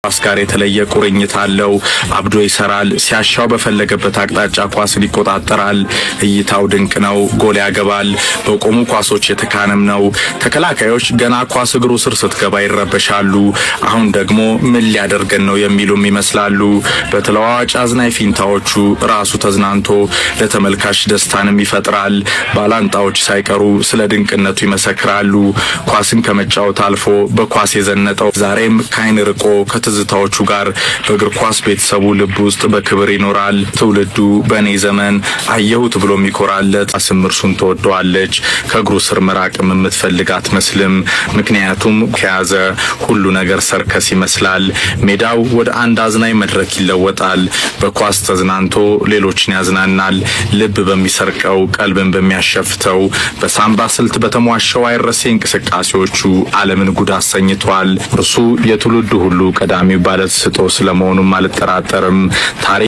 ኳስ ጋር የተለየ ቁርኝት አለው። አብዶ ይሰራል። ሲያሻው በፈለገበት አቅጣጫ ኳስን ይቆጣጠራል። እይታው ድንቅ ነው። ጎል ያገባል። በቆሙ ኳሶች የተካነም ነው። ተከላካዮች ገና ኳስ እግሩ ስር ስትገባ ይረበሻሉ። አሁን ደግሞ ምን ሊያደርገን ነው የሚሉም ይመስላሉ። በተለዋዋጭ አዝናኝ ፊንታዎቹ ራሱ ተዝናንቶ ለተመልካች ደስታንም ይፈጥራል። ባላንጣዎች ሳይቀሩ ስለ ድንቅነቱ ይመሰክራሉ። ኳስን ከመጫወት አልፎ በኳስ የዘነጠው ዛሬም ከአይን ርቆ ከትዝታዎቹ ጋር በእግር ኳስ ቤተሰቡ ልብ ውስጥ በክብር ይኖራል። ትውልዱ በእኔ ዘመን አየሁት ብሎ የሚኮራለት ስም እርሱን ትወደዋለች። ከእግሩ ስር መራቅም የምትፈልግ አትመስልም። ምክንያቱም ከያዘ ሁሉ ነገር ሰርከስ ይመስላል። ሜዳው ወደ አንድ አዝናኝ መድረክ ይለወጣል። በኳስ ተዝናንቶ ሌሎችን ያዝናናል። ልብ በሚሰርቀው፣ ቀልብን በሚያሸፍተው፣ በሳምባ ስልት በተሟሸው አይረሴ እንቅስቃሴዎቹ ዓለምን ጉድ አሰኝቷል። እርሱ የትውልዱ ሁሉ ቀዳሚው ባለተሰጥኦ ስለመሆኑም አልጠራጠርም። ታሪክ